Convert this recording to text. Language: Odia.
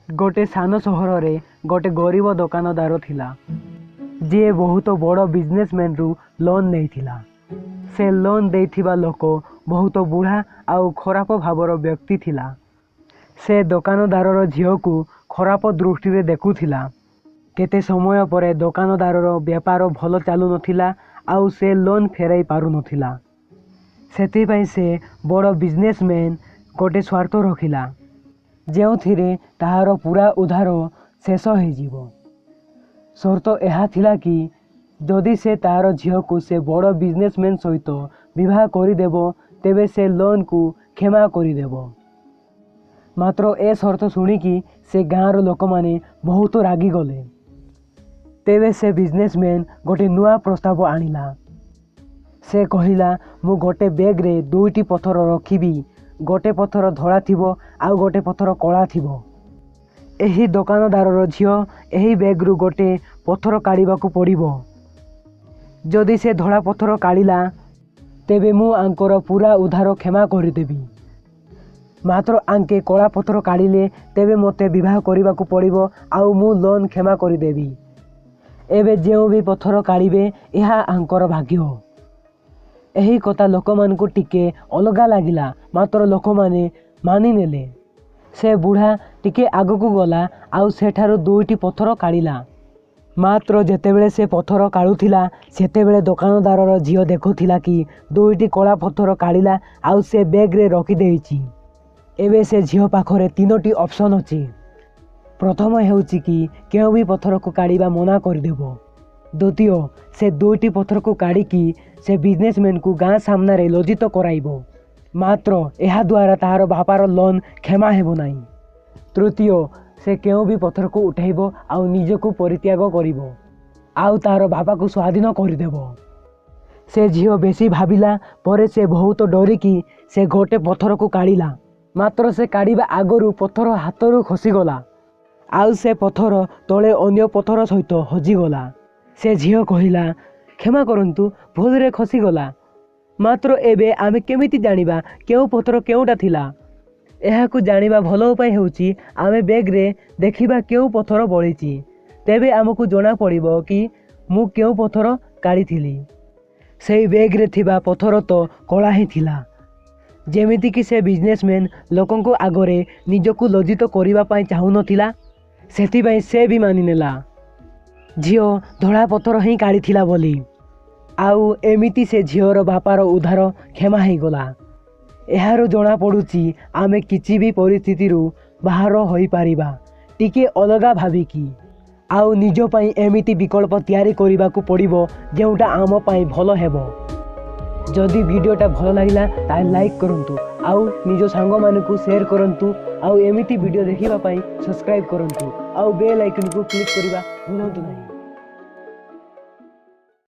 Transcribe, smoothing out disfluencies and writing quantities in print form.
ଗୋଟେ ସାନ ସହରରେ ଗୋଟେ ଗରିବ ଦୋକାନଦାର ଥିଲା, ଯିଏ ବହୁତ ବଡ଼ ବିଜନେସମ୍ୟାନରୁ ଲୋନ୍ ନେଇଥିଲା। ସେ ଲୋନ୍ ଦେଇଥିବା ଲୋକ ବହୁତ ବୁଢ଼ା ଆଉ ଖରାପ ଭାବର ବ୍ୟକ୍ତି ଥିଲା। ସେ ଦୋକାନଦାରର ଝିଅକୁ ଖରାପ ଦୃଷ୍ଟିରେ ଦେଖୁଥିଲା। କେତେ ସମୟ ପରେ ଦୋକାନଦାରର ବେପାର ଭଲ ଚାଲୁନଥିଲା ଆଉ ସେ ଲୋନ୍ ଫେରାଇ ପାରୁନଥିଲା। ସେଥିପାଇଁ ସେ ବଡ଼ ବିଜନେସମ୍ୟାନ୍ ଗୋଟେ ସ୍ୱାର୍ଥ ରଖିଲା, ଯେଉଁଥିରେ ତାହାର ପୂରା ଉଧାର ଶେଷ ହେଇଯିବ। ସର୍ତ୍ତ ଏହା ଥିଲା କି ଯଦି ସେ ତାର ଝିଅକୁ ସେ ବଡ଼ ବିଜନେସମ୍ୟାନ୍ ସହିତ ବିବାହ କରିଦେବ, ତେବେ ସେ ଲୋନ୍କୁ କ୍ଷମା କରିଦେବ। ମାତ୍ର ଏ ସର୍ତ୍ତ ଶୁଣିକି ସେ ଗାଁର ଲୋକମାନେ ବହୁତ ରାଗିଗଲେ। ତେବେ ସେ ବିଜନେସମ୍ୟାନ୍ ଗୋଟେ ନୂଆ ପ୍ରସ୍ତାବ ଆଣିଲା। ସେ କହିଲା, ମୁଁ ଗୋଟେ ବ୍ୟାଗ୍ରେ ଦୁଇଟି ପଥର ରଖିବି। ଗୋଟେ ପଥର ଧଳା ଥିବ ଆଉ ଗୋଟେ ପଥର କଳା ଥିବ। ଏହି ଦୋକାନଦାରର ଝିଅ ଏହି ବ୍ୟାଗ୍ରୁ ଗୋଟେ ପଥର କାଢ଼ିବାକୁ ପଡ଼ିବ। ଯଦି ସେ ଧଳା ପଥର କାଢ଼ିଲା, ତେବେ ମୁଁ ଆଙ୍କର ପୂରା ଉଧାର କ୍ଷମା କରିଦେବି। ମାତ୍ର ଆଙ୍କେ କଳା ପଥର କାଢ଼ିଲେ, ତେବେ ମୋତେ ବିବାହ କରିବାକୁ ପଡ଼ିବ ଆଉ ମୁଁ ଲୋନ୍ କ୍ଷମା କରିଦେବି। ଏବେ ଯେଉଁ ବି ପଥର କାଢ଼ିବେ, ଏହା ଆଙ୍କର ଭାଗ୍ୟ। ଏହି କଥା ଲୋକମାନଙ୍କୁ ଟିକେ ଅଲଗା ଲାଗିଲା, ମାତ୍ର ଲୋକମାନେ ମାନିନେଲେ। ସେ ବୁଢ଼ା ଟିକେ ଆଗକୁ ଗଲା ଆଉ ସେଠାରୁ ଦୁଇଟି ପଥର କାଢ଼ିଲା। ମାତ୍ର ଯେତେବେଳେ ସେ ପଥର କାଢ଼ୁଥିଲା, ସେତେବେଳେ ଦୋକାନଦାରର ଝିଅ ଦେଖୁଥିଲା କି ଦୁଇଟି କଳା ପଥର କାଢ଼ିଲା ଆଉ ସେ ବ୍ୟାଗ୍ରେ ରଖିଦେଇଛି। ଏବେ ସେ ଝିଅ ପାଖରେ ତିନୋଟି ଅପସନ୍ ଅଛି। ପ୍ରଥମ ହେଉଛି କି କେଉଁ ବି ପଥରକୁ କାଢ଼ିବା ମନା କରିଦେବ। ଦ୍ୱିତୀୟ, ସେ ଦୁଇଟି ପଥରକୁ କାଢ଼ିକି ସେ ବିଜନେସମ୍ୟାନକୁ ଗାଁ ସାମ୍ନାରେ ଲଜ୍ଜିତ କରାଇବ, ମାତ୍ର ଏହାଦ୍ୱାରା ତାହାର ବାପାର ଲୋନ୍ କ୍ଷମା ହେବ ନାହିଁ। ତୃତୀୟ, ସେ କେଉଁ ବି ପଥରକୁ ଉଠାଇବ ଆଉ ନିଜକୁ ପରିତ୍ୟାଗ କରିବ ଆଉ ତାର ବାପାକୁ ସ୍ୱାଧୀନ କରିଦେବ। ସେ ଝିଅ ବେଶୀ ଭାବିଲା ପରେ ସେ ବହୁତ ଡରିକି ସେ ଗୋଟେ ପଥରକୁ କାଢ଼ିଲା। ମାତ୍ର ସେ କାଢ଼ିବା ଆଗରୁ ପଥର ହାତରୁ ଖସିଗଲା ଆଉ ସେ ପଥର ତଳେ ଅନ୍ୟ ପଥର ସହିତ ହଜିଗଲା। ସେ ଝିଅ କହିଲା, କ୍ଷମା କରନ୍ତୁ, ଭୁଲରେ ଖସିଗଲା। ମାତ୍ର ଏବେ ଆମେ କେମିତି ଜାଣିବା କେଉଁ ପଥର କେଉଁଟା ଥିଲା? ଏହାକୁ ଜାଣିବା ଭଲ ଉପାୟ ହେଉଛି ଆମେ ବ୍ୟାଗ୍ରେ ଦେଖିବା କେଉଁ ପଥର ବଳିଛି। ତେବେ ଆମକୁ ଜଣାପଡ଼ିବ କି ମୁଁ କେଉଁ ପଥର କାଢ଼ିଥିଲି। ସେଇ ବ୍ୟାଗ୍ରେ ଥିବା ପଥର ତ କଳା ହିଁ ଥିଲା। ଯେମିତିକି ସେ ବିଜନେସମ୍ୟାନ୍ ଲୋକଙ୍କ ଆଗରେ ନିଜକୁ ଲଜ୍ଜିତ କରିବା ପାଇଁ ଚାହୁଁନଥିଲା, ସେଥିପାଇଁ ସେ ବି ମାନିନେଲା ଝିଅ ଧଳା ପଥର ହିଁ କାଢ଼ିଥିଲା ବୋଲି। ଆଉ ଏମିତି ସେ ଝିଅର ବାପାର ଉଧାର କ୍ଷମା ହେଇଗଲା। ଏହାରୁ ଜଣାପଡ଼ୁଛି ଆମେ କିଛି ବି ପରିସ୍ଥିତିରୁ ବାହାର ହୋଇପାରିବା ଟିକେ ଅଲଗା ଭାବିକି, ଆଉ ନିଜ ପାଇଁ ଏମିତି ବିକଳ୍ପ ତିଆରି କରିବାକୁ ପଡ଼ିବ ଯେଉଁଟା ଆମ ପାଇଁ ଭଲ ହେବ। ଯଦି ଭିଡ଼ିଓଟା ଭଲ ଲାଗିଲା, ତାହେଲେ ଲାଇକ୍ କରନ୍ତୁ ଆଉ ନିଜ ସାଙ୍ଗମାନଙ୍କୁ ସେୟାର କରନ୍ତୁ, ଆଉ ଏମିତି ଭିଡ଼ିଓ ଦେଖିବା ପାଇଁ ସବସ୍କ୍ରାଇବ୍ କରନ୍ତୁ ଆଉ ବେଲ୍ ଆଇକନ୍କୁ କ୍ଲିକ୍ କରିବା ଭୁଲନ୍ତୁ ନାହିଁ।